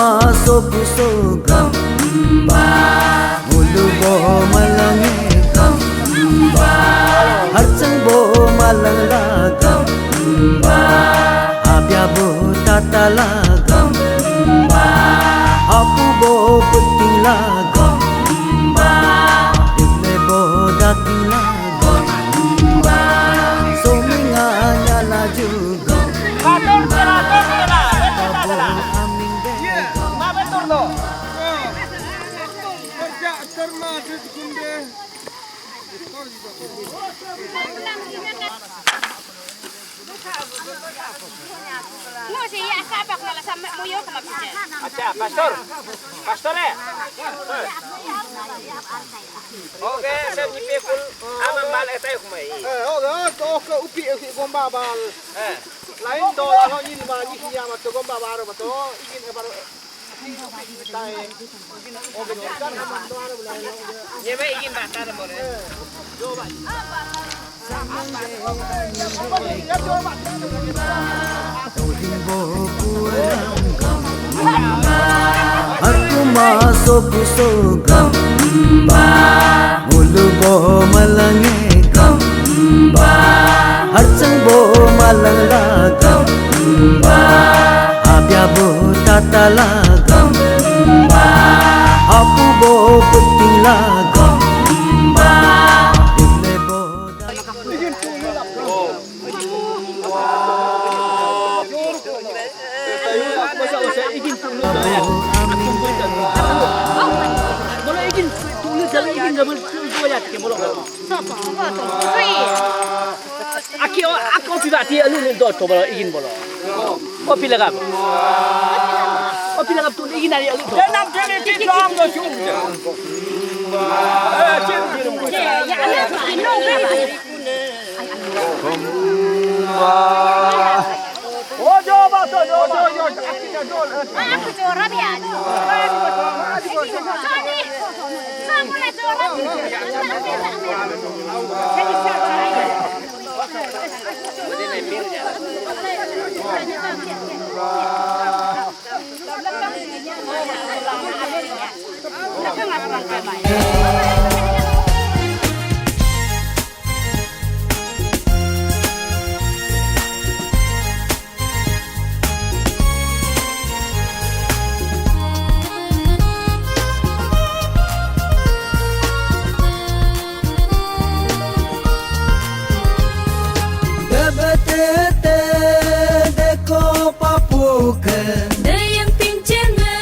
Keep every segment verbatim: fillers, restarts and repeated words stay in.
Soku so gamba, mulu bo malang gamba, harchang bo malang la gamba, abya bo tata la gamba, apu bo puting la gamba, iple bo dating la gamba, sominga nya laju gamba. Acha, pastor. Pastor eh. Oke, saya nyipe kul. Amam bal eh tayo kumai. Eh, oke, oke, upi eh gomba bal. Eh. Lain do, ano nyin ma nyi hiya ma to gomba baro ma to. Igin eh baro. Aku masuk sugamba, mulu bo malange gamba, harchang bo malang la gamba, abya bo tata la gamba, apu bo puting la gamba, iple bo da- Aki, o, ako piba ti alu ni do to bolo igin bolo. O pilagap. O pilagap tu igin ari alu to. Debetete deko papuke. Dayang pinceme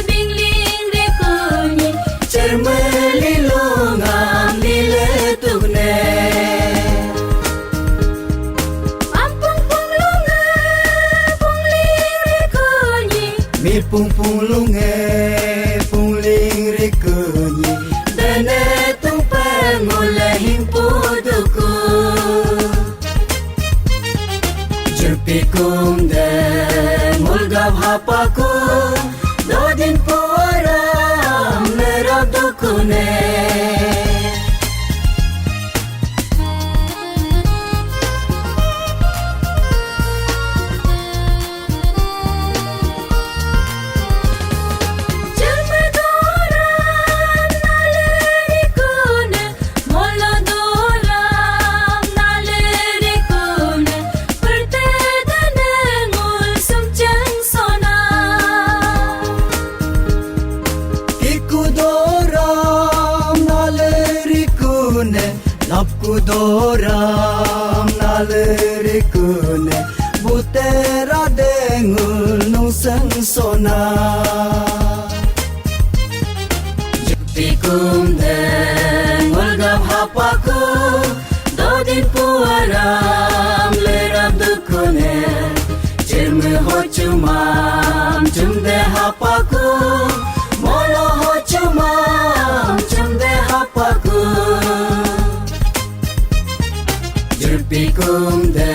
bingling rekonyi. Cermeli longam lile tukne. Ampung pung lunga pungling rekonyi. Mi pung pung lunga pungling rekonyi. Dene tung pengule hing puduku. Jurpikum de mulgab hapaku. Dodin puaram merab dukune. Kikudoram nalerikune. Lapkudoram nalerikune, butera dengul nungseng sona. Jutikum dengul gam hapaku, dodin puaram leram dukune. Chirme hochumam chumde hapaku, molo hochumam chumde hapaku. Jurpikum de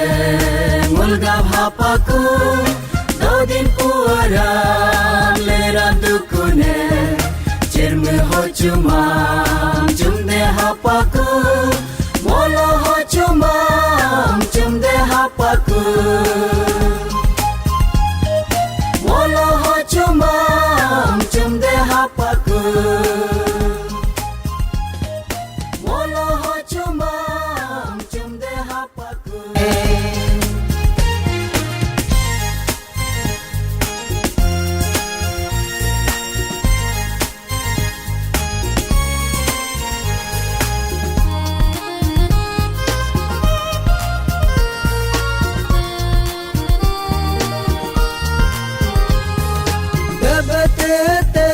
mulgab hapaku, dodin puaram leram dukune. Chirme hochumam chumde hapaku, molo hochumam chumde hapaku. Molo hochumam Te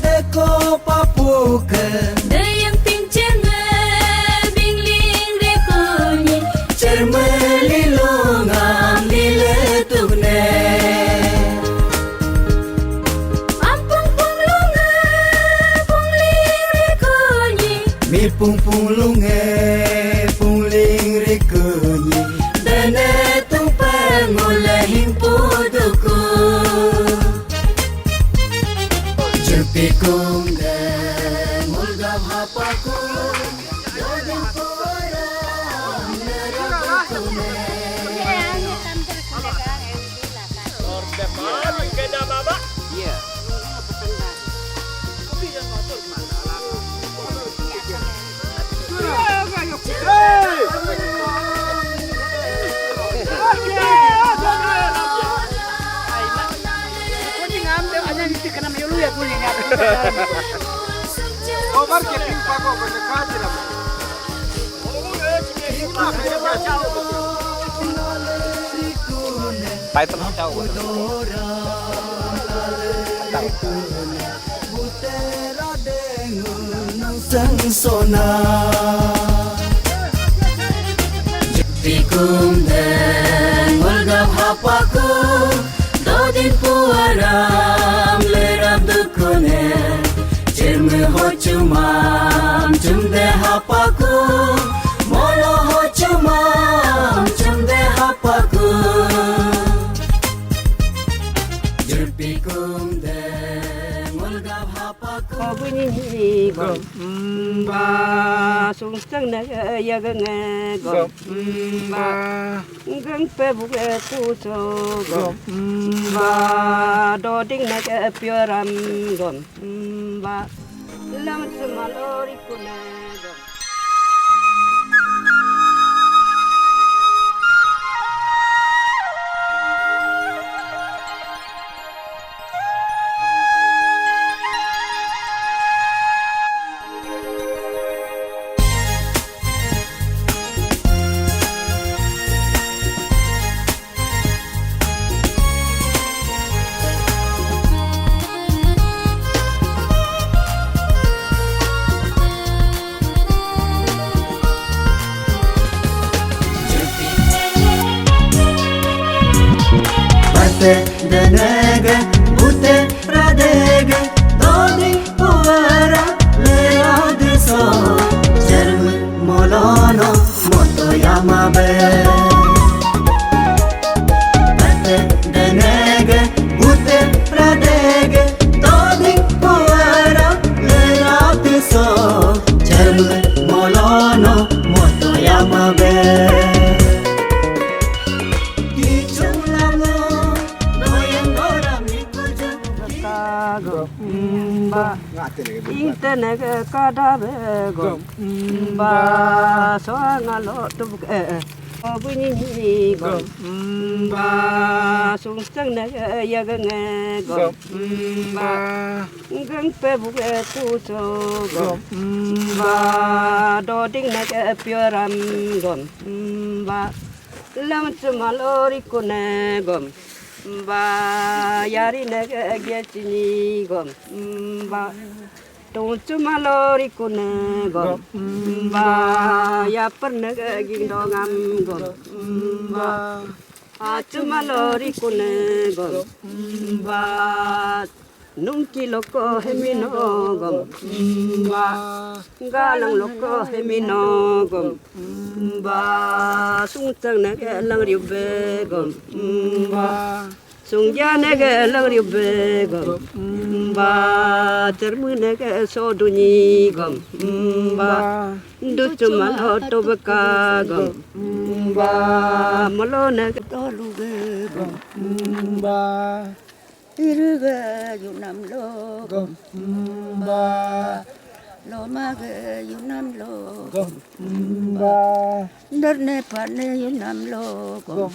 deko papuke. Deyang tingchen me bingling rekonyi. Cermeli longam lile tukne. Ampung punglunga pungling rekonyi. Mi pung punglunga pungling rekonyi. Dene tung pengule hing puduku. Jupikum de mulgam hapaku. Yodin puara merapaku. Iya. Title chau. Sona. Jeptikum deng ulgam hapaku. Dodin puaram leram dukune. Chirme hochumam chumde hapaku. Molo hochumam chumde hapaku. Jurpikum de mulgam hapaku. Gom. Mba. Sungsang na yagang gom. Mba. Gang pe buk kuso gom. Mba. Doding na pioram gom. Mba. Lam semalori kuna gom. Bate denege bute pradege dodi puara leade so jerme molono moto yamabe. Bate denege bute pradege dodi puara leade so jerme molono moto yamabe. Gom. Mba. Ingtene ke kada be gom. Mba. Soanga lo tubuk eh. Obunyi gom. Mba. Sungsang ne ke yagang gom. Mba. Gang pe buk kuso gom. Mba. Doding ne ke pioram gom. Mba. Lam semalori kune gom. Mba. Yari nege gechini gom. Mba. Tung semalori kune gom. Mba. Yapar nege gindongam gom. Mba. Achu malori kune gom. Mba. Nungki loko hemino gom. Mba. Galang loko hemino gom. Mba. Sungtang nege lang riube gom. Mba. Sungja nege lang riube gom. Mba. Termu nege soduni gom. Mba. Duchu malo tobeka gom. Mba. Malo nege toluge gom. Mba. Iruga yunam lo gom. Mba. Loma ge yunam lo gom. Mba. Darne pane yunam lo gom.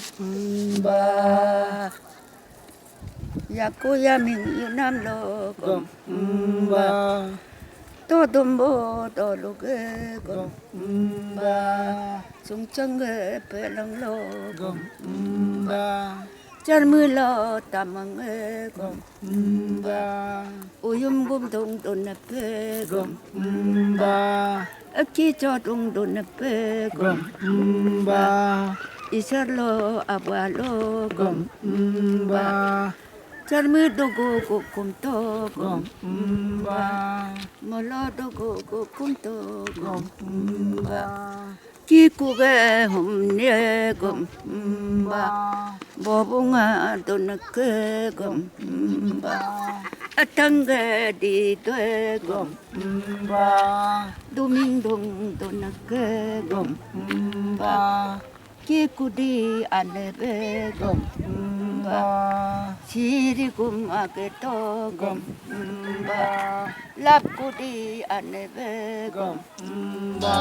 Mba. Yaku yaming yunam lo gom. Mba. Todombo toluge gom. Mba. Sungchang ge pelang lo gom. Mba. Charmilo tamang gom mba. Uyum gum dung dun pe gom mba. Aki cho dung dun pe gom mba. Isar lo abwa lo gom mba. Charmi dogo go kumto gom mba. Molo dogo go kumto gom mba. Kikuge humne gom mba. Bobunga donake gom mba. Atangge di due gom mba. Duming dung donake gom mba. Kikudi anebe gom mba. Siri gum ageto gom mba. Lap kudi anebe gom mba.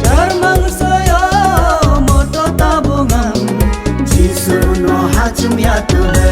Jarmang soyo moto tabungan, Jisu no hachum yatule.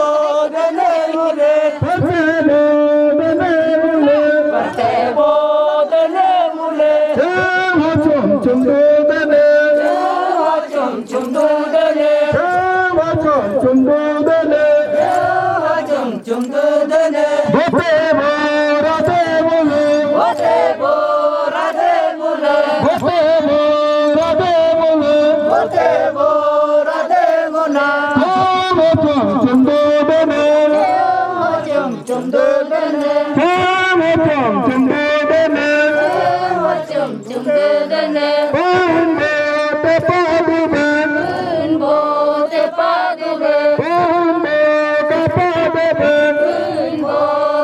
Bote bo radhe mule. Bote bo radhe mule. Bote bo radhe mule. Bote bo radhe mule. Tamo chom chom do dene. Tamo chom chom do dene. Tamo chom chom do dene. Tamo chom Pun bo te padu be. Pun bo te padu be. Pun bo ka padu be. Pun bo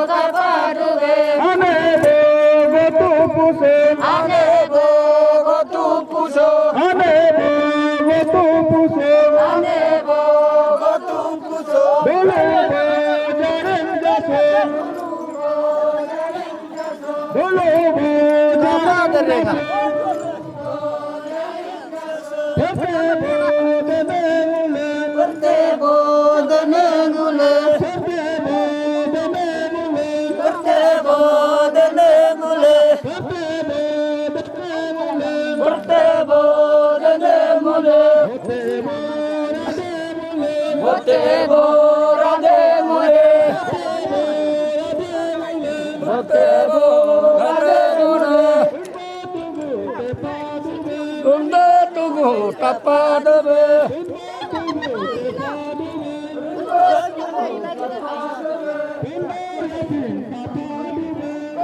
ka padu be. Ane bo go tu puso. Ane bo go tu puso. Ane bo go tu puso. Ane bo go tu puso. Bolo bo jaren jaso. Bolo bo jaren jaso. Perte bo dene mule. Perte bo dene mule. Perte bo dene mule. Perte bo dene mule. Perte bo dene mule. Perte bo dene mule. Perte bo radhe mule. Perte bo radhe mule. Perte bo radhe mule. Unda tugu tapa debe.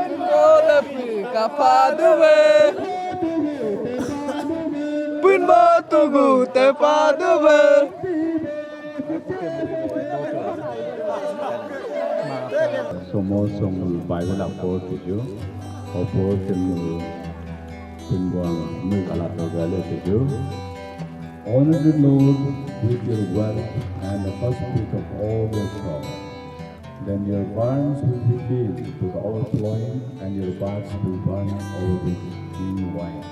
Unda lepi kapa debe. Pun bo tugu tepa debe. Somo somul Bible apor tuju, apor temu tumbuang mui kala togale tuju. Honor the Lord with your wealth and the first fruit of all your crop. Then your barns will be filled to the overflowing, and your vats will burn over with new wine.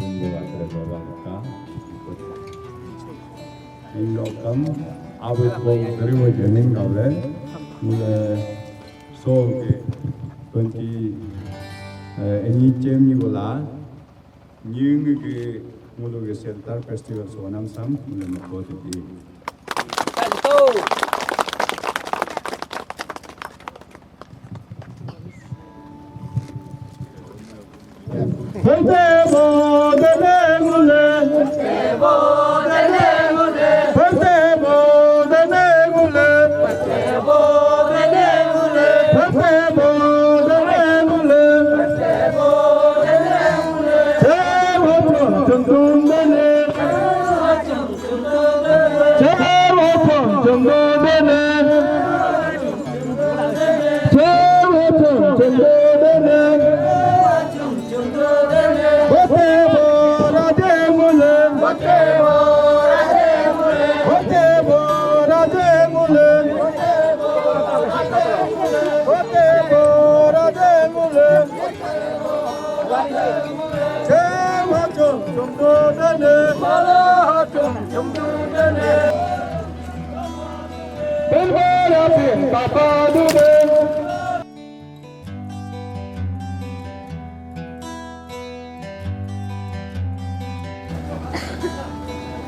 Tumbuang atre dolan ka. Inlo kam, abu ko gari wo jenin kawle, mula so ke twenty, eh, ini chem ni wala, nyung ke mulu ke Center Festival so nam sam, mula mako titi.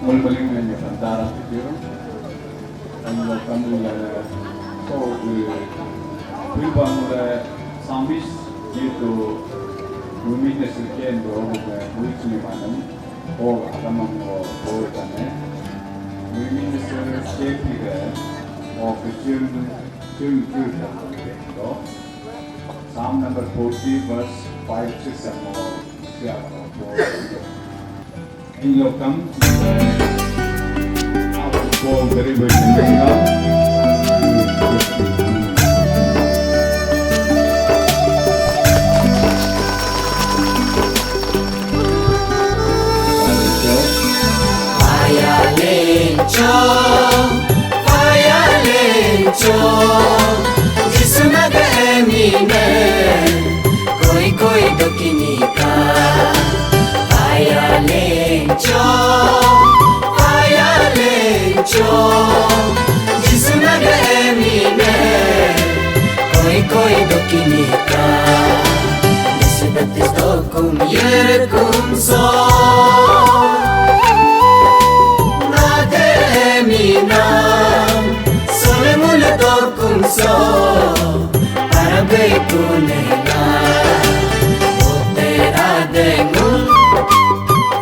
Mulmuling nanya tentara pikir, anda kamu yang so, eh, Wilbur mula samis yaitu mumine sirken do mula muichni manam o agamam o o tane mumine sirken pire o kecil cil cil do. Psalm number forty, verse five, six, and more. Siapa? In your come. Our Paul very good. Fire lencho, fire lencho, Jisu naga emine, koi koi dokinika. Fire lencho, fire lencho, Jisu naga emine, koi koi dokinika. Jisu baptis do kum yer kum so. Nade mina solemul dokum so. Arabe kunela. Otera dengul.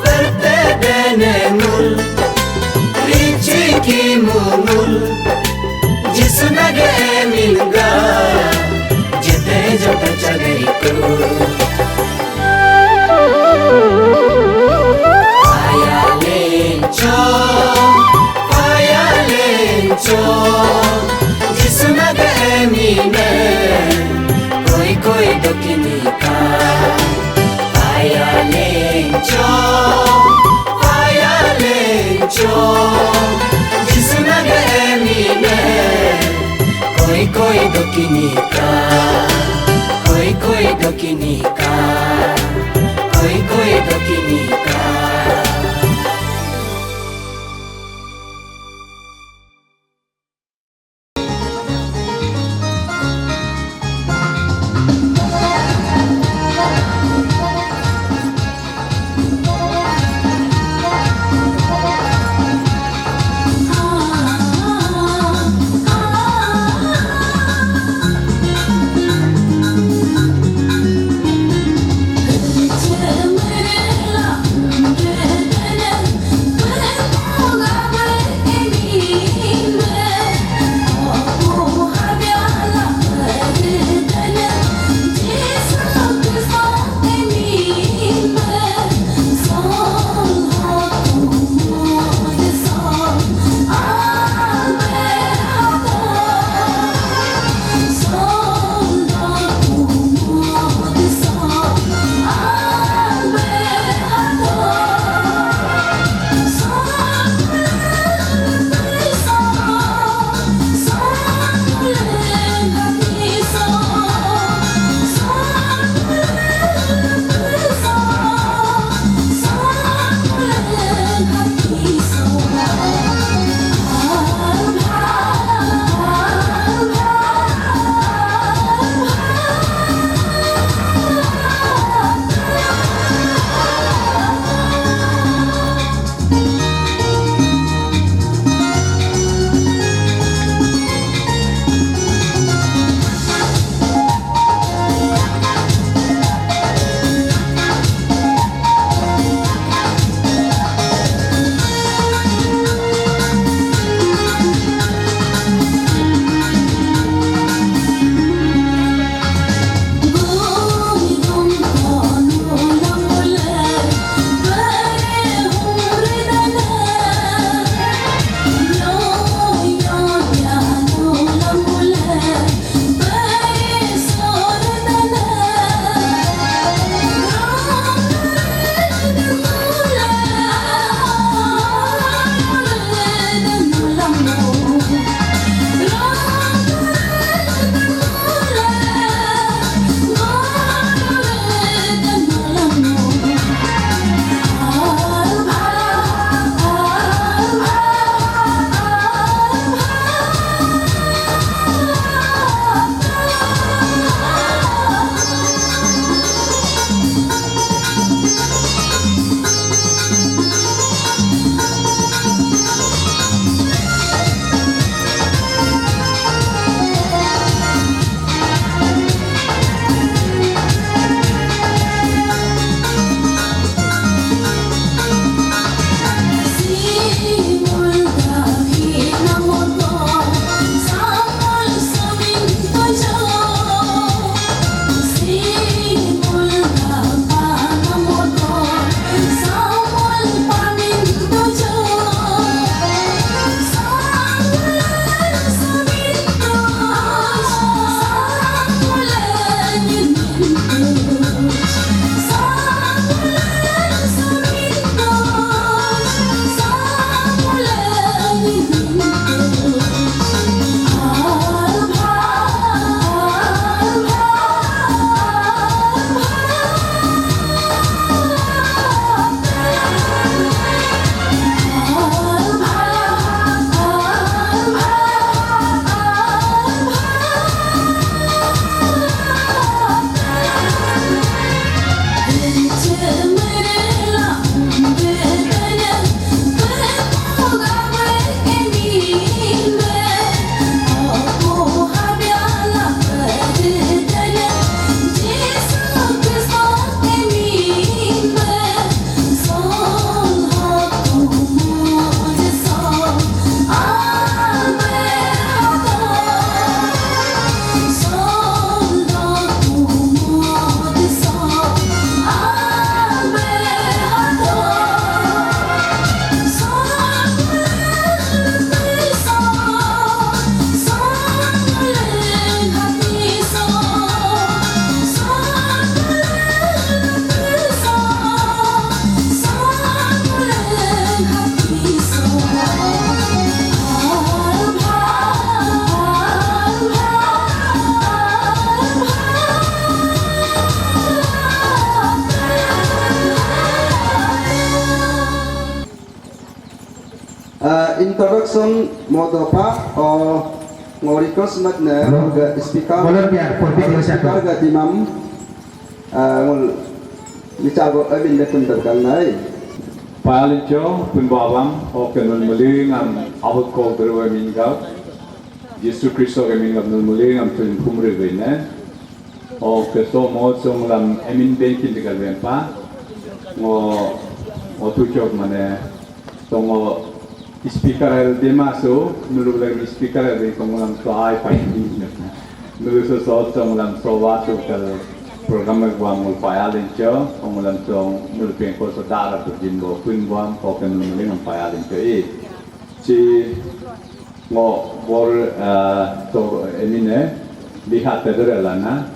Verte denengul. Richi kimungul. Jisu nage minga, jete jete chagaiku. Fire lencho, fire lencho, Jisu nage mine, koi koi dokinika. Fire lencho, fire lencho, Jisu nage mine, koi koi dokinika, koi koi dokinika, koi koi dokinika. Introduction modo pa, o, ngo request mat ne, Hello. Ga speaker, Volunteer, for big speaker ga dimam, ah, ngul, micha go, amin betum tabkal nai. Payalin cho, pun babam, o, ke nul muli ngam, abut ko berwe min gau, Yesu Kristo ke min gam nul muli ngam tun pumri ne. O, ke so mo, so ngulam, amin benkin dikal bempa, ngo, ngo tu chok mane, so ngo, speaker el dema so, nulu lagi speaker el dema so ngulam so ai pai. Nulu so so so ngulam so watu kal program el gua ngul payalin cho, ngulam so nulu pengko so dara tu jimbo pun buam ko ke nulu ngam payalin cho i. Si ngo bor, eh, to emine lihat tedere lana.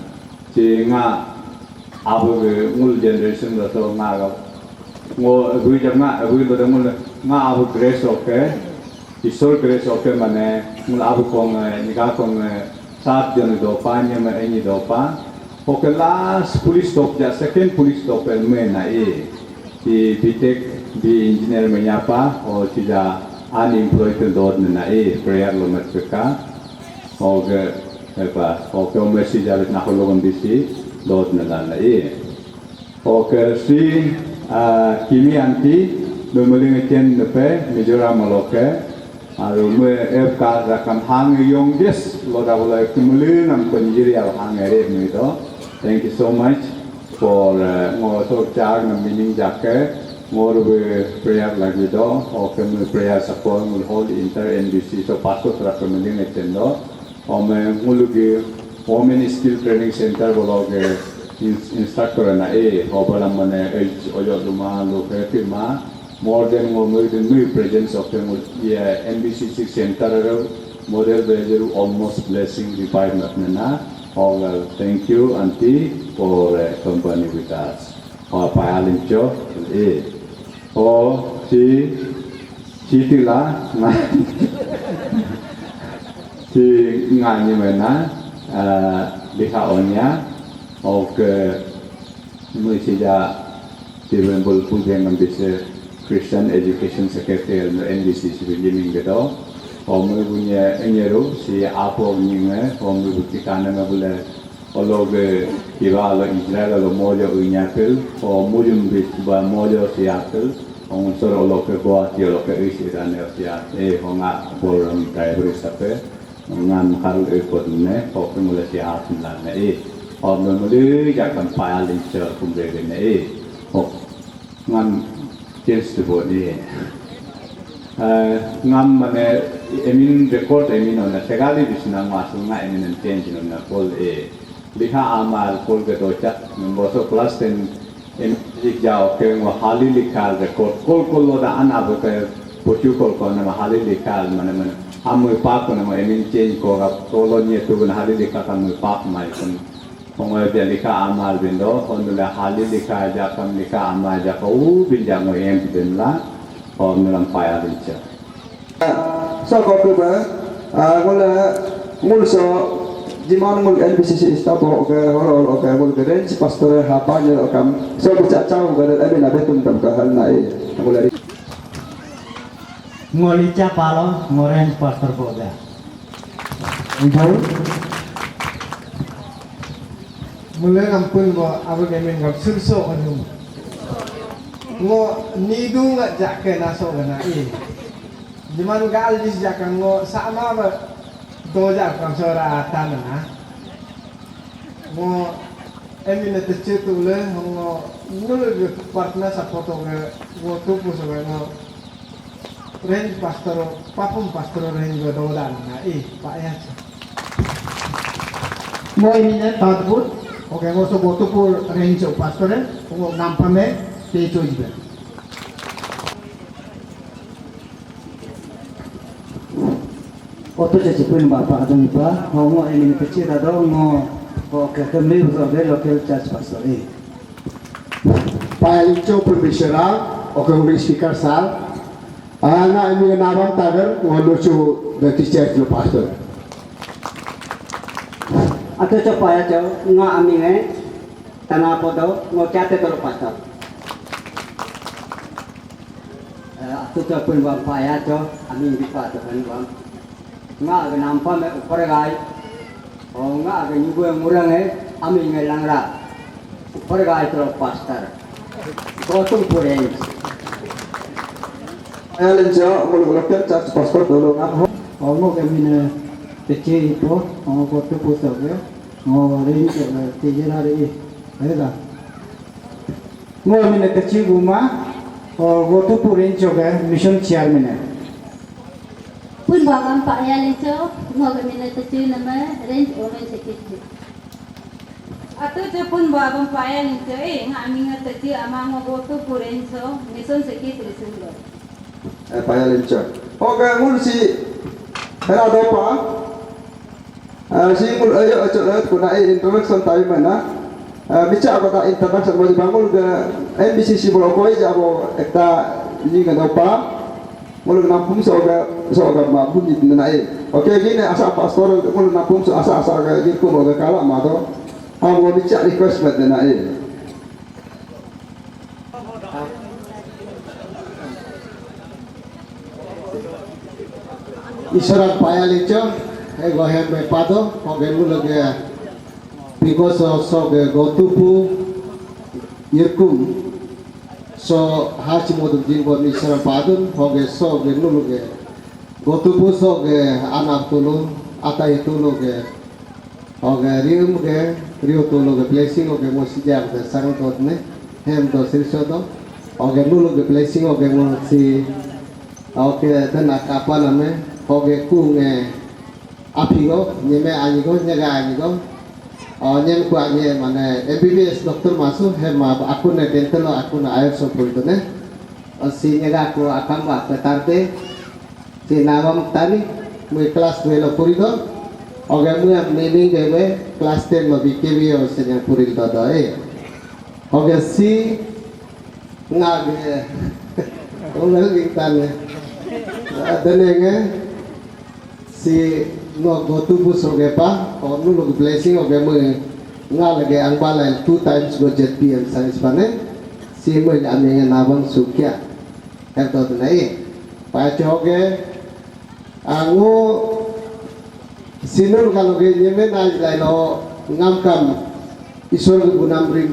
Si nga abu ke ngul generation lo so nga ga. Ngo abu jam nga abu lo ngul nga abu grace oke. Isor grace oke mane ngul abu kong, eh, niga kong, eh, sat jon do pa nyam enyi do pa. Oke last police stop ja second police stop el me na e. Ti B Tech, bi engineer menyapa, o sija unemployed dot na e, prayer lo mat ka. O ge, apa, o ke message arit na hologon disi dot na na e. O ke si, ah, Kimi aunty, memeling chen nepe, Mizoram loke, aru me ep ka rakam hang youngest, lo da wala kemuli nam penjiri al hang ere me do. Thank you so much for, eh, ngo so char na meaning jake, ngo rube prayer lagi do, o kemi prayer support ngul whole inter N B C so pastor tra kemi ling eten do, o me ngulu gi Women Skill Training Center bolo ge ins-, instructor na e, o bala mane age oyo luma lo ke firma, more than ngo me the new presence of the ngul, yeah, N B C C center model be almost blessing revive na na. Oh, well, thank you, Auntie, for, uh, company with us. Oh, payalin cho, eh. Oh, si, si tila, nga, si nga ni mena, uh, liha onya, okay. Mui sija Tirumbul Pujeng ambise Christian Education Secretary no N B C C bi liming gedo. O mui bunya enyeru si apo nyinge, o mui buti kana ngabule ologe kiwa lo Israel lo mojo unyapil, o mujum bit ba mojo siapil, o unsur oloke boa ti oloke isi dane siap, eh, honga borom driver sape. Ngan hal ikut ne, hoki mula si hat mula ne, eh. Hoki muli jakan payal incha kumre ne, eh. Hok ngan kins tu bo ne. Eh, ngam mane emin record emin ona segali bisna masu nga emin change ona kol, eh. Liha amal kol ke dochak, boso class ten, em, ik jao ke ngo hali likha record kol kol lo da ana bo ke pochu kol ko nama hali likha mane mane. Amui pak nama emin change ko ga kolo nye tu na hali likha ka mui pak mai kun. Ko ngo dia likha amal bindo, ko nula hali likha ja kam likha amal ja ko u bin ja ngo em bin la, ko nulam paya bin cha. So ko ke ba, ah, ngul, ngul so, jiman ngul N B C C staff ho ke, holo holo ke, ngul ke range pastor hapa ni lo kam, so baca cau ke, emin abe tum tam ke hal na e, ngul ari. Ngul icha palo, ngul range pastor bo ga. Enjoy. Mula ngampun bo, abe emin ngam surso anu. Ngo nidu nga jak ke naso gana e. Jiman gal jis jakang ngo sama ba doja kang sora atan na. Ngo emin na teche tu le ngo nulu ge partner support ge ngo tupu so ngo range pastor, papum pastor range ge doda na, eh, pa ya. Ngo emin na tatbut, oke, ngo so go tupu range pastor, ngo nampame te choice be. Oto chachi pun bapa adung pa, ho ngo emin kecil ado ngo, ho ke kemri uzo be local church pastor e. Payal incho pun bisara, oke uri speaker sal. Ana emin nabang tagar, ngo lucu the teacher lo pastor. Ato cho paya cho, ngo aming e, tana podo, ngo chate tolo pastor. Atu tu pun bam paya tu, ami bipa tu pun bam. Nga ga nampa me upar gai. O nga ga nyugu ngurang eh, ami ngai langra. Upar gai tu pastor. Gotum Purench. Ayalin jo, mulu local church pastor dulu ngam ho. Ongo ga mine kecil ipo, ongo gotu puso ga, ngo rin jo ga tijera ri. Eda. Ngo mine kecil guma, o gotu Purench jo ga mission chairman eh. Pun bagam pa ayalin jo, ngo ga mine kecil nama range omen secretary. Atu je pun babam paya lincho eh, nga ami nga teji ama ngo gotu Purench so, mission secretary sundo. Eh, paya lincho. Oke, ngun si hera dopa. Eh, si ngul ayo acho rat kuna eh introduction time na. Eh, bicha apa ta introduction mo bangul ke N B C C bolo koi jabo ekta ni ke dopa. Ngulu nampum so ga, so ga ma bunyi dina eh. Oke, gini asa pastor ngulu nampum so asa asa ga gitu boga kala ma do. Abo bicha request bat dina eh. Isara paya licho, eh, go hem be pado, oke ngulu ge, because so ge go tupu, yirkum. So, ha chimodum jingbon Isram padun, hoge so ge nulu ge. Gotupu so ge anak tulu, atai tulu ge. Hoge rium ge, riu tulu ge blessing hoge mo sijam ge sarang dot ne, hem do sirso do. Hoge nulu ge blessing hoge mo si, hoge dan akapa name, hoge ku nge, Apigo, nyeme anyigo, nyaga anyigo. O, nyem ku anyi mane M B B S doctor masu, he ma aku ne dental lo, aku ne ayur so pun tu ne. O, si nyaga ku akam ba petar te. Si nawam tani, mui class dua lo puri do. Oge mui am nini ge we class ten lo B K B o se nyang puri do do eh. Oge si nga ge. Ongel bintang eh. Denenge. Si no gotu bu soge pa, o nulu blessing oge me nga lage ang balai two times go Z P M science pane. Si me ami nge nabang sukya. Hento nai. Pa choge angu sinul kaloge nyeme nai lai lo ngam kam Isor ge bunam ring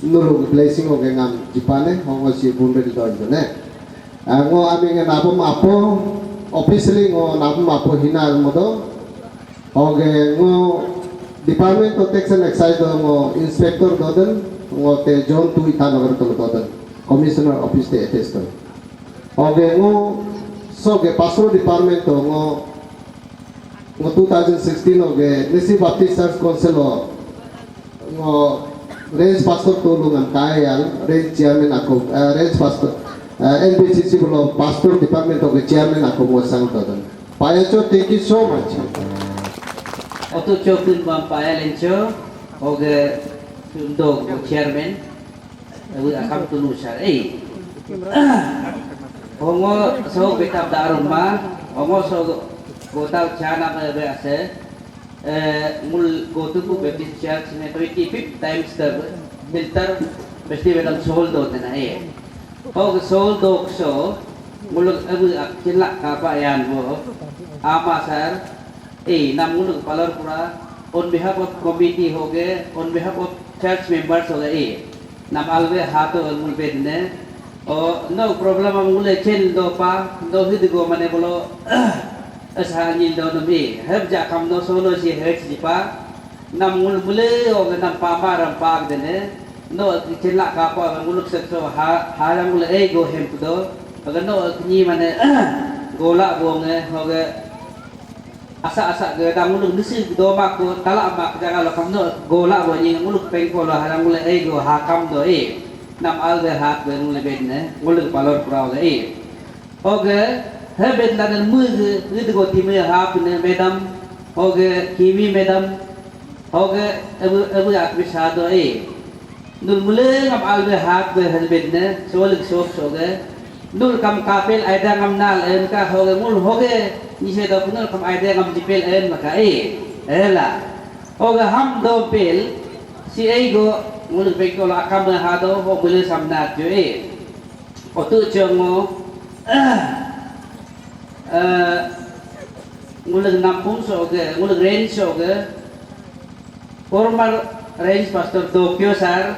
nulu blessing oge ngam jipane hongo si bunde do ne. Ah, ngo ami nge nabum apo, officially ngo nabum apo hina modo. Oge ngo Department of Tax and Excise do ngo inspector doden, ngo te zone two Itanagar to doden. Commissioner office te attest to. Oge ngo so ge pastoral department to ngo Ngo two thousand sixteen oge Nyishi Baptist Church Council o ngo range pastor tulu ngam kaya yang range chairman aku, eh, range pastor, eh, N B C C bolo pastor department oge chairman aku mo sang to dan. Paya cho, thank you so much. Otu cho pun bam paya lencho oge sundo chairman. Ewe akam tunu sar eh. Hongo so betab darum ma, hongo so gotal chana me be ase. Eh, mul gotu ku Baptist Church ne twenty fifth times ter filter festival am sol do tena eh. Hog sol do so mul ewe ak chinlak kapa yan bo. Ama sar Eh, nam ngulung palor pura, on behalf of committee hoge, on behalf of church members hoge, eh, nam alwe hato ngul bedne. O, no problem am ngule chen do pa, do hid go mane bolo, esa nyil do nam eh, heb ja kam no solo si het si pa, nam ngul mule hoge nam pa ma ram pa dene, no chen la ka pa nguluk set so ha, ha ngule eh go hem do, hoge no ni mane, gola bonge, hoge, Asa asa ge dang nguluk nisi doma ku tala mak jaga lo kam no gola bo nyi nguluk pengko lo harang ngule eh go hakam do eh. Nam al de hak de ngule bed ne nguluk palor purau de eh. Oge he bed la dan mu ge ngi de go ti me hap ne madam. Oge kimi madam. Oge ebu ebu akmi sa do eh. Nul mule ngam albe hak be helbet ne, solik sok soge. Nul kam kapel aida ngam nal en ka hoge mul hoge, nise dok nul kam aida ngam jipel en maka e. Ela. Hoge ham do pel, si ei go, mul pekol akam hado, ho mule samnat jo e. Otu chongo, Eh, ngulug nampum so ge, ngulug range so ge, former range pastor Dokyo sir,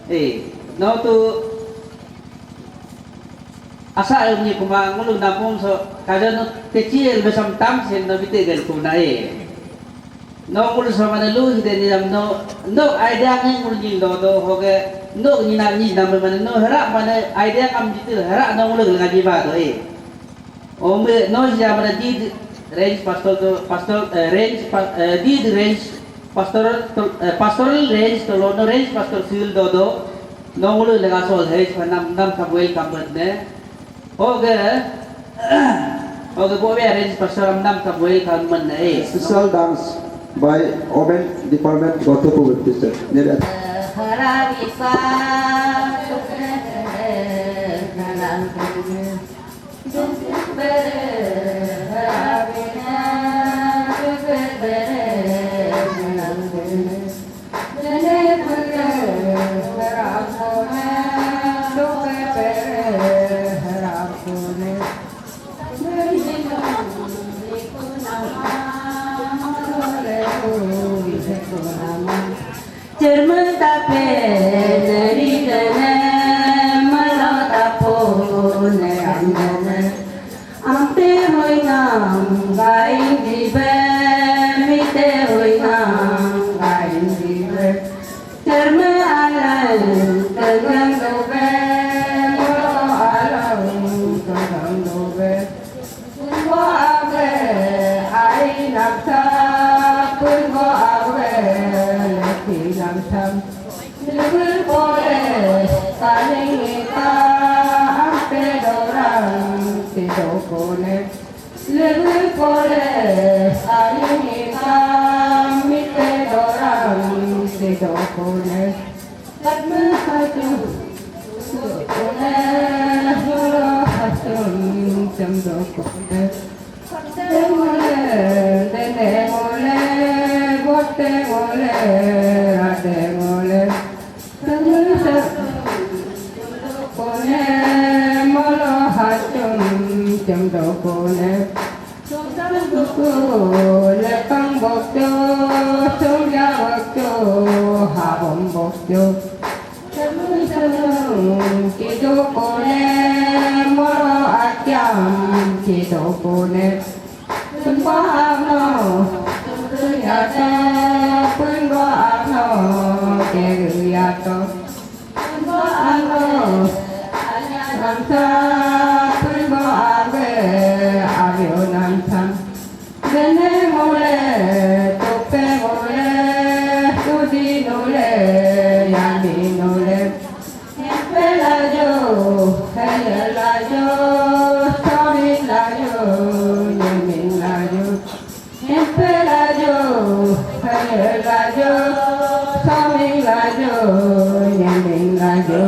eh, no tu asa em ni kuma ngulug nampum so kaja no kecil besam tam sen no bite gel kuna, eh. No ngul so mane lu hide ni dam no, no idea ngi ngul ni lo do hoge, no ni na ni dam mane no hera mane idea kam jitil hera no ngul lagi ba do, eh. Ome no ya mane di range pastor to, pastor, eh, range pa-, eh, di range pastor to, eh, pastoral range to lo no range pastor sil do do, no ngul lega sol hej pa nam nam kam welcome ne. Oke. Oke, bo be arrange pastor am nam kam welcome man eh. Special dance by Women Department, Gotopu Baptist Church. Nere. Cerme tape neri dene malo tapo ne andene. Amte hoinam gain dibe, mite hoinam gain dibe. Terme alang tegang dobe, moro alang tegang dobe. Punggo abe ai namsa, punggo abe leki namsa. Lebih boleh saling kita, ampe dorang tidur konek. Lebih boleh saling kita, mite dorang tidur konek. Tatme hatu konek, holo hatum cemdo konek. Te mole, dene mole, bote mole, rade mole. Kone molo hachum chemdo kone. Sumsang buku lekang bokyo, sumya bokyo, habom bokyo. Sumsang kido kone, molo atyam kido kone. Pun bo agno, pun yato, pun bo agno, kegu yato. Pun bo agno, anya namsa, pun bo age, avio namsa. Bene mole, tope mole, tudi nole, yani nole. Hempe lajo, heye lajo, somin lajo, nyemin lajo. Hempe lajo, heye lajo, somin lajo, nyemin lajo.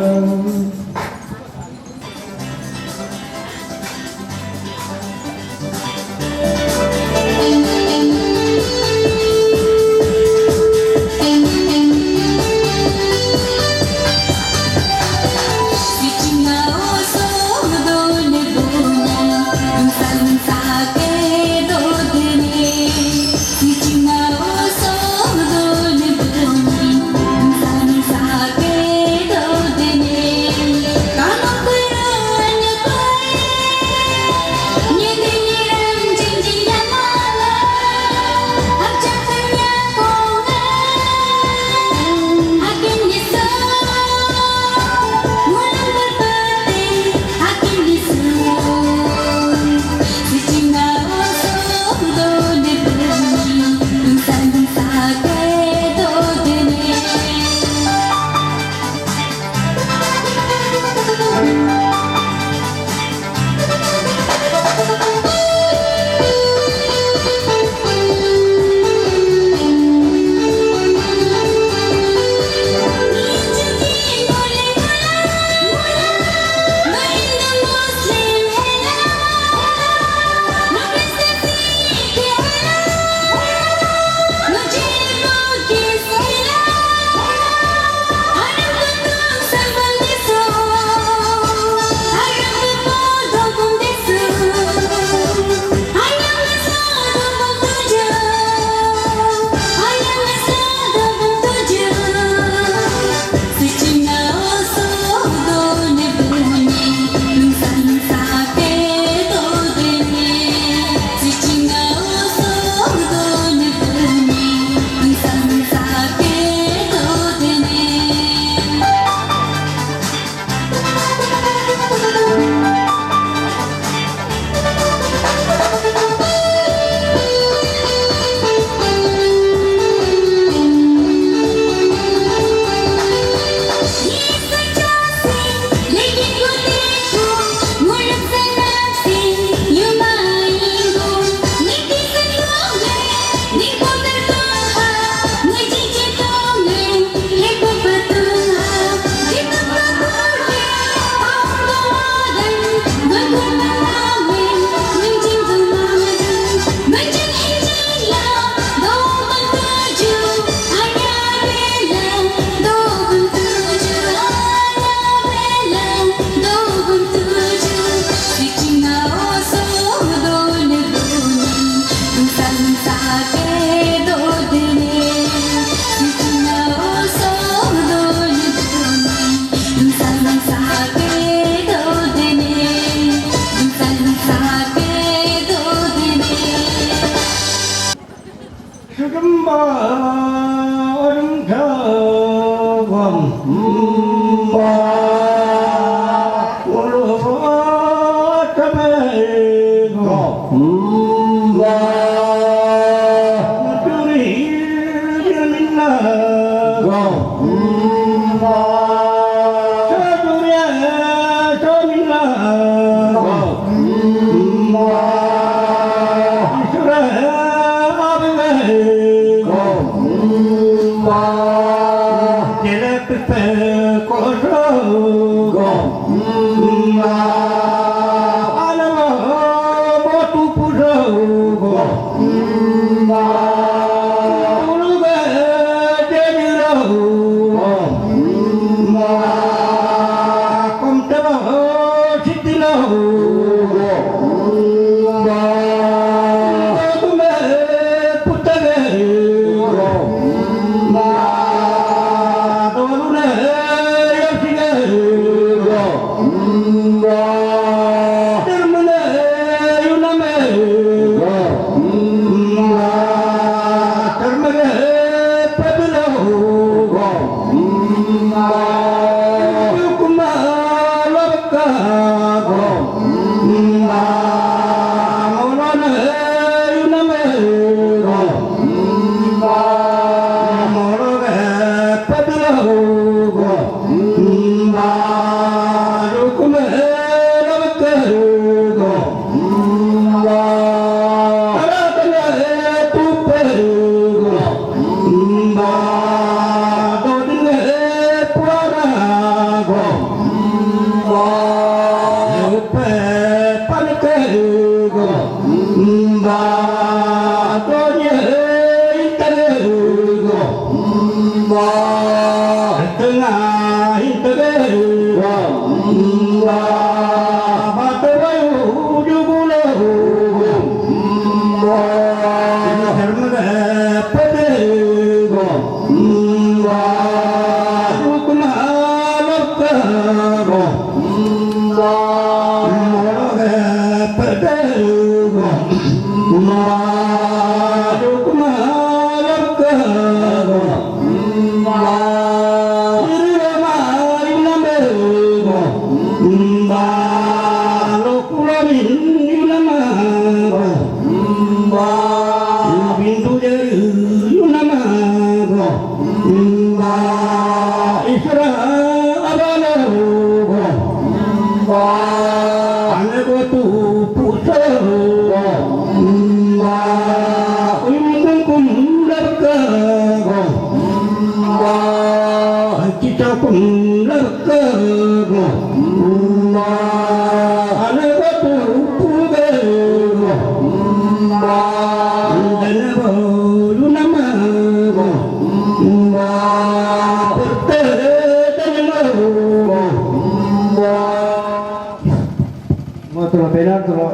Ngo tolo banner tolo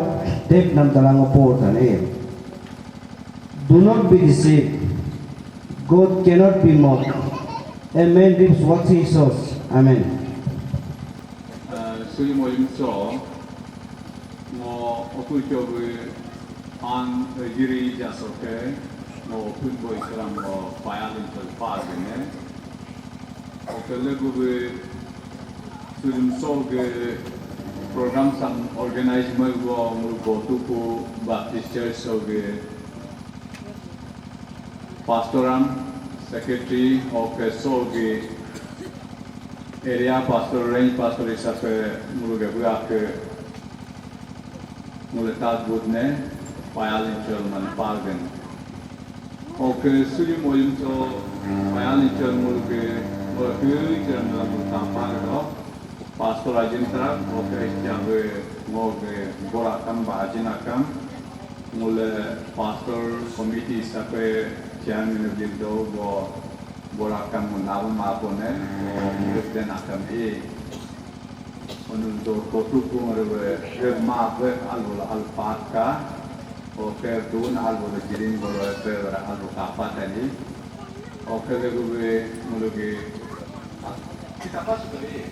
tape nam tala ngo por tani. Do not be deceived. God cannot be mocked. A man reaps what he sows. Amen. Uh, suri mo yum so ngo oku chobu an yiri jasoke ngo pun boy kram ngo payalin tel pa gene. Oke legu be sujum so ge program sam organize mai go mu go tuku Baptist Church so ge pastor am secretary oke so ge area pastor range pastor isape mu ge bu ak Ngule tat but ne payalin chol man pargen. Oke sujum oyum so payalin chol ngul ke ngul ke chol ngul ta pargen. Pastor ajin tara oke jabe ngoge bora kam ba ajin akam ngule pastor committee sape chairman of the do bo bora kam ngul nabo ma pone ngul den akam e. Onun do kotu kung rewe reg ma reg alwala alpat ka. Oke dun alwala jiring bolo pe wara alwala kapat ani. Oke legu be mulugi kita pas beri.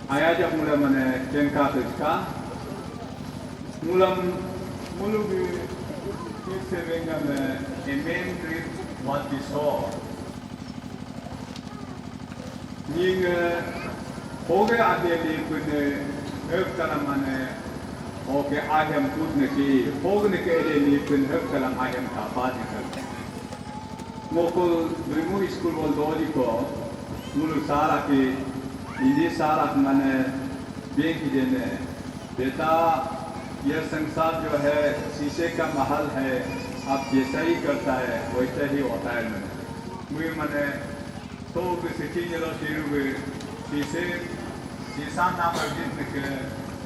Aya jak mula mane kengka tuska. Mulam mulugi sevenga me amen reap what we sow. Ning hoge ade ni pun hek kana mane hoge ahem put ne ki hoge ne ke ade ni pun hek kana ahem ka pa ni hek. Ngokol Brimu school wal dodi ko mulu sara ki Hindi sara mane bank dene Beta, yeh sansar jo hai sheeshe ka mahal hai, aap jaisa hi karta hai, waisa hi hota hai. Mui mane, so ge siki jelo shiru ge, sheeshe, sheesha na margin ke,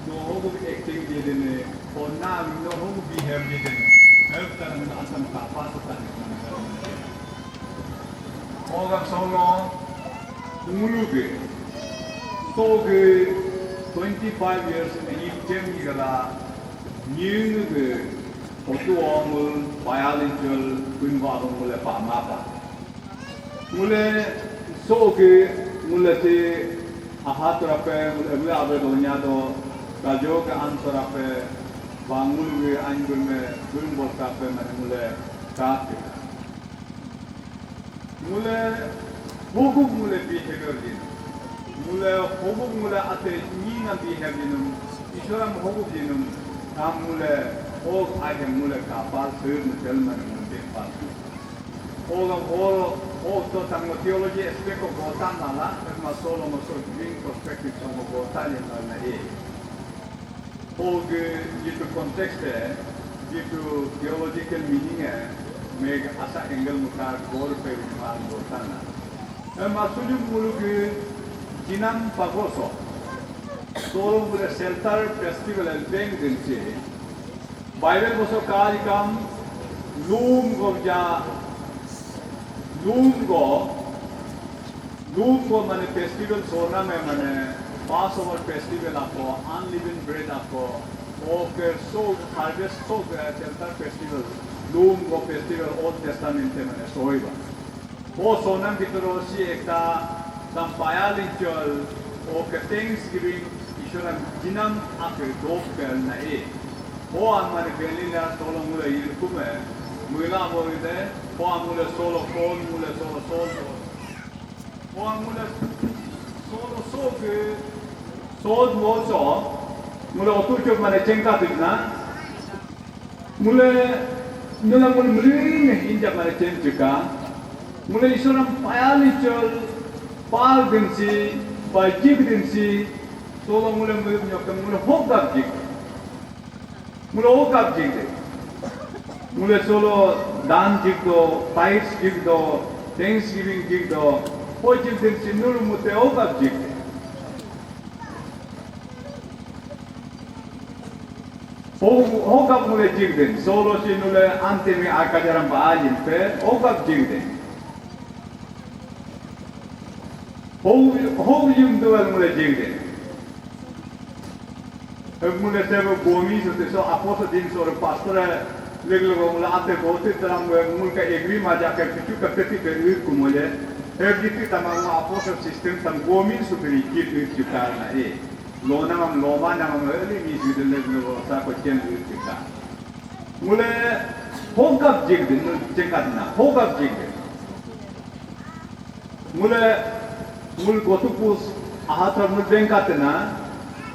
no ho ge acting de dene, aur na no ho ge behave de dene. Help karan asam ka pa sota ne. Ogam solo ngulu ge, so ge, Twenty-five years ni chem ni gala nying ge otu omul bilingual kun ba ngule pa ma pa. Ngule so ge ngule te aha terape ngule abe donya do kajo ke an terape ba ngule anjur me kun bol terape mane ngule ka. Ngule hogub ngule behavior din. Ngule hogub ngule ate nyinga behavior dinum. Ishoram hogub dinum. Tam ngule hog ahem ngule kapal sir mutel man ngule pal. Hog hog hog to tang theology aspect of gotan mala, ma solo mo so green perspective tang gotan na e. Hog jitu context e, jitu theological meaning e, meg asa angle muka gor pe vimal gotana. Em asujum muluk jinam pagoso. Solo mule shelter festival el beng din si. Bible boso kali kam lum go ja lum go Lum ko mane festival sona me mane Passover festival ako, unleavened bread ako, oke so harvest so Gentile festival, lum ko festival Old Testament te mane soiba. O sonam kitoro si ekta tam paya linchol, oke Thanksgiving, Ishwaram jinam ake dok pel na e. O an mane belina solo mula yilkume, mula boide, o an mula solo kon, mula solo sol. Wang mula solo soke sol moso mula otu chok mane chengka tikna mula mula mula mula injak mane cheng chika mula isoram payali chol pal dinsi bajik dinsi solo mula mula nyokam mula hokap jik. Mula okap jigde. Mula solo dan jigdo, tithes jigdo, thanksgiving jigdo, ho jigden si nulu mute okap jigde. Ho, hokap mula jigden, solo si nule antemi akajaram ba ajin pe okap jigden. Ho, ho jigdo mula jigden. Mule sebe gomi so te so apostle din so pastor leg leg mule ate bote tram mule ka agree ma ja ke pichu ka teti ke ir kumoye. He giti tamang apostle system tam gomi so beri kit ir chukar na e. Lo namam loma namam eli ni judel leg leg sa ko chen ir chuka. Mule hogap jigdin chengkat na hogap jigdin. Mule, mul gotu pus, ahatra mul bengkatena,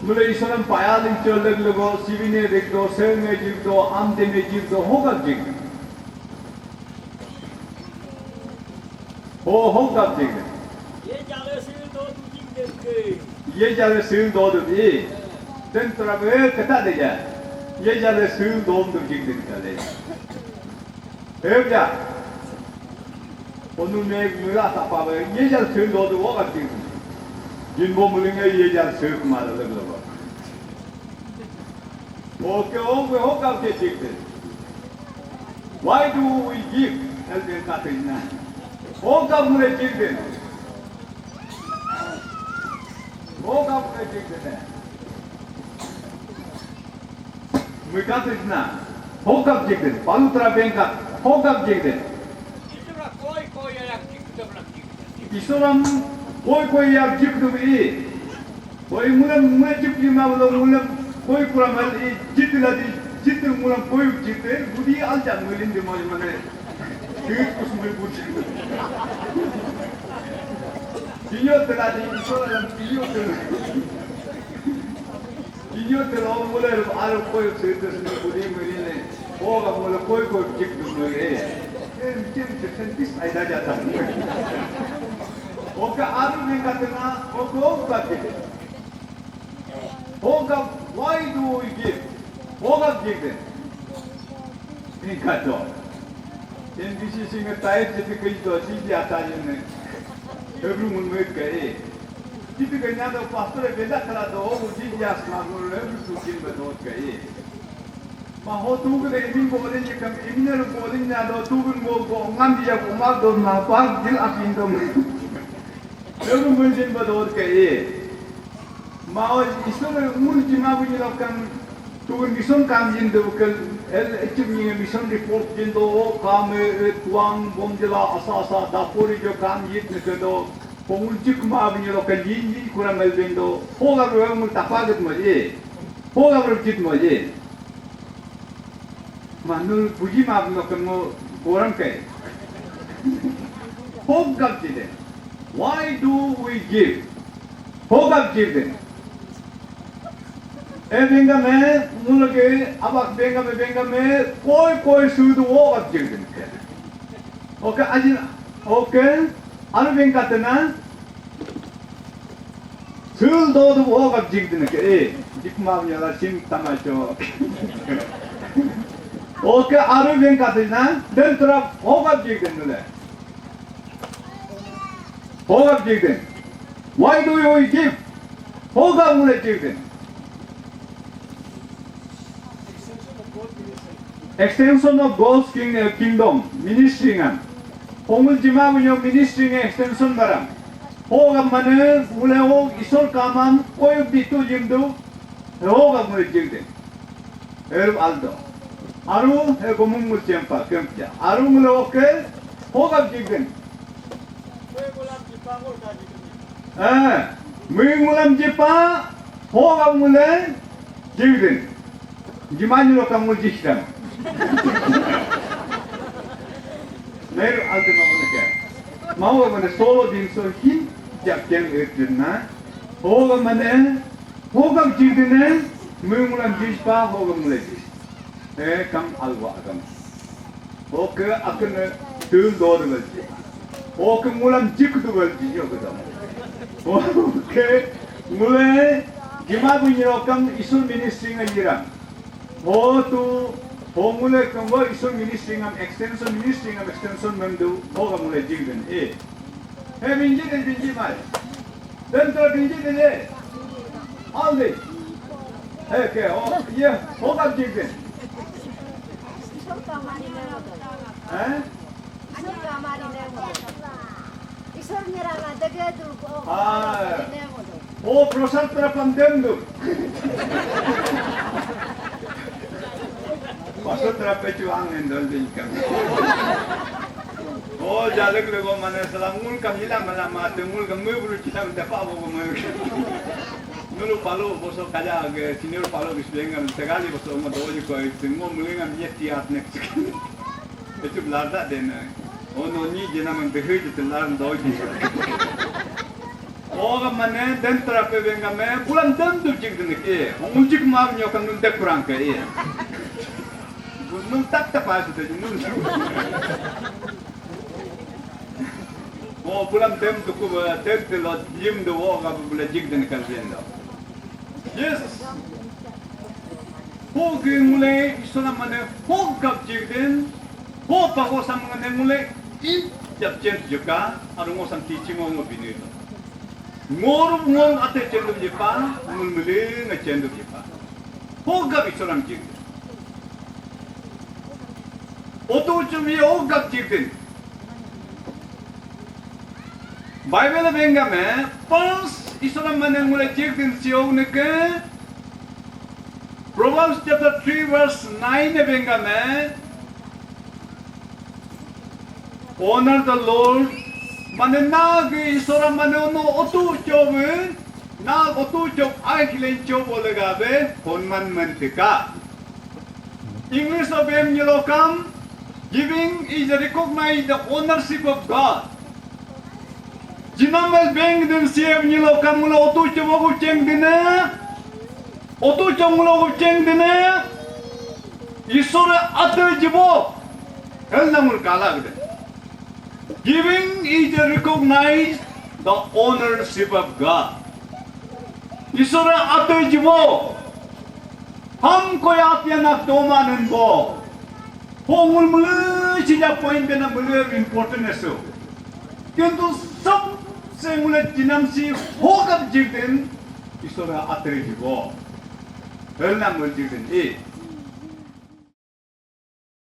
mule Iswaram paya lincho leg lego, sivine dekdo, senge jikdo, amdene jikdo, hogal jik. Ho, hogal jik. Ye jale sil do du jik den ke. Ye jale sil do du di. Den tora be kata de ya. Ye jale sil do du jik den kale. Hep ya. Onu me mula tapa ba ye jal sel do do wa tin. Jin bo mulinge ye jal sel kuma la la la. Okay, okay, ho ka ke jik de. Why do we give? El den ka te na. Ho ka mule jik de. Ho ka mule jik de. Mui ka te na. Ho ka jik de. Palu tra beng ka. Ho ka jik de. Isuram koi koi ya jik de. Isuram koi koi ya jik de. Koi mula mula jip lima mula mula koi kura mal i jit la di jit mula koi jit budi alja mulin di mal mane. Jit kus mul budi. Kinyo tela di iso lam kinyo tela. Kinyo tela mula ru aru koi jit kus mul budi mulin ne. Oga mula koi koi jit kus mul e. Em jim jit sen tis aida jata. Oga aru ne katena oga oga jit. Hogap, why do we give? Hogap give them. Inka to. N B C C nge tayet jeti kai to, jiji ata yene. Hebrew mun met kai. Jiti kai nyado pastor bela kala do, ho jiji asma mun Hebrew tu kin ba dot kai. Ma ho tu ke emin bolin ye kam emin ro bolin nyado tu gun mo bo ngam dia ko ma do ma pa dil apin do. Hebrew mun jin ba dot kai. Mau isun mun jima bunyi lokam tuun mission kam jin do kel el ecim ni mission report jin do kam e tuang bom jela asa asa dapori jo kam jit ne ke do pongul jik ma bunyi lokam jin jin kurang el bin do ho ga ro mul tapa git mo je ho ga ro jit mo je. Manul buji ma no kemo boram kai. Hogap jiden. Why do we give? Hogap jiden. E bengame mulage abak bengame bengame koi koi sudu hogap jiden. Okay, ajin okay. Anu bengkatena. Sul do do hogap jigdin ke eh jikma nyala sing tamacho. Okay, aru ben katina den trap hogap jigdin le. Hogap jigdin. Why do we give? Hogap mule jigdin. Extension of God's king, uh, kingdom ministry ngan. Pongul jima bunyo ministry nge extension baram. Hoga mane mule ho isor kamam koyuk ditu jimdu. Hoga mule jigde. Eru aldo. Aru he gomung mul chempa kempja. Aru mule oke hoga jigde. Eh, mui ngulam jipa, hoga mule jigdin. Jimani lo kamu jisdam. Meru alde ma mune ke. Mau mane solo din so hin jak ken etin na. Hoga mane hoga jigdin ne, mui ngulam jispa hoga mule jis. Eh, kam alwa agam. Oke, akan tul do de belji. Oke, ngulam jik du belji yo ke dam. Oke, ngule jima bu nyiro kam isul ministry nga yiram. Ho tu, ho ngule kam wo isul ministry ngam extension, ministry ngam extension mem du, ho kam ngule jik den. Eh. He binji den binji mai. Den to binji den eh. Aldi. He ke, oh, ye, ho kam jik den. Eh? Isor nyerang ada ke tu. Ah. Oh, prosat terapam dem tu. Pasal terape cuang endol bingkam. Oh, jalek lego mana salam ngul kam hilang malam mati ngul kam mui bulu citam tapa bo mui. Nulu palu boso kaja age senior palu bis bengam tegali boso ngo doji koi tingo mulingam yeti at nek. Itu belarda dena. Oh no ni jena mang dehe jitu lar doji. Oga mane den terape benga me bulan den tu jik den ke. Ujik mar nyokan nun dek kurang ke. Nun tak tepas tu nun. Oh bulan den tu ku den tu lo jim do oga bulan jik den kal ben do. Yes. Ho ge ngule isona mane ho gap jik den. Ho pago sam ngane ngule in jap chen juka. Anu ngo sam ti chingo ngo bini. Ngorup ngorup ate chendup jipa, mul mule nga chendup jipa. Hogap isoram jigdin. Otu chumi hogap jigdin. Bible benga me, pas isoram mane ngule jigdin siog neke. Proverbs chapter three verse nine benga me. Honor the Lord. Mane nag isora mane ono otu chobe, nag otu chob ai hilen chobo legabe honman mentika. English of em nyelokam, giving is a recognize the ownership of God. Jinamel beng den siem nyelokam mula otu chobo cheng dine, otu chob mula cheng dine, Isora ate jibo. Hel namul kala gede. Giving is a recognize the ownership of God. Isora ate jibo. Ham koi apian ak domanen bo. Ho ngul mulu sija point bena mulu important eso. Kintu sabse mulu jinam si hogap jigden Isora ate jibo. Hel namul jigden e.